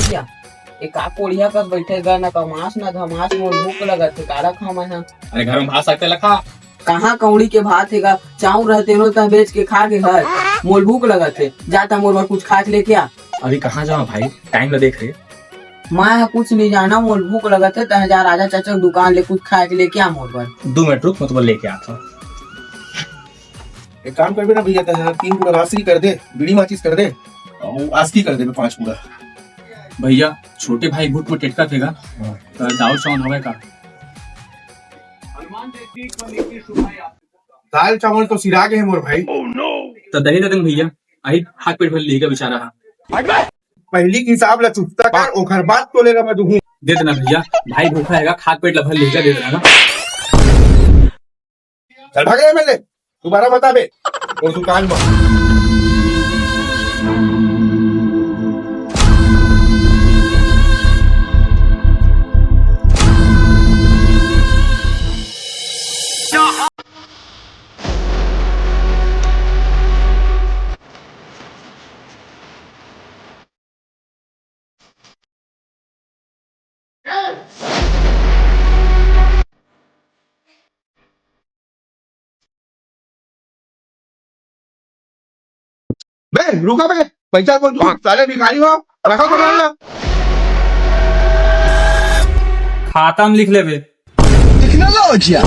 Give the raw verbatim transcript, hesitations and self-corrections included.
क्या? ए का कोढ़िया कस बइठे गा, न कमास न धमास, मोर भूख लगत हे, काला खांव मैं हा। अरे घर में भात साग तेला खा। कहाँ कौड़ी के भात हे गा, चाउर रहे तेनो तह बेच के खा के हस। मोर भूख लगत हे, जा त मोर बर कुछ खाए के लेके आ। अभी कहाँ जावां भाई, टाइम ला देख रे। मैं ह कुछ नइ जानंव, मोर भूख लगत हे, तह जा राजा चाचा के दुकान ले कुछ खाए के लेके आ मोर बर। दू मिनट रुक, मैं तुम्हें लेके आता हूँ। एक काम करबे ना भैया, तैं तीन पूरा राजश्री कर दे, बीड़ी माचिस कर दे, अउ आस्की कर दे पांच पूरा। भैया, छोटे भाई गुट में टेटका थे गा, त दाल चावल हवय का? दाल चावल तो सिरा गे हे मोर भाई। त दही दे देन भैया, अही खाक पेट भर लेगा बेचारा हा। पहिली के हिसाब ला चुकता कर, ओखर बाद तोले ला मैं दुहूं। दे देना भैया, भाई भूखा हे गा, खाक पेट ला भर लेगा, दे देना ना। चल भाग रे एमएलए, दोबारा मत आबे मोर दुकान में। बे, रुका बे, पैसा कौन तू? साले भिखारी हो, रखा करो ना। खाता में लिख लेबे। टेक्नोलॉजिया।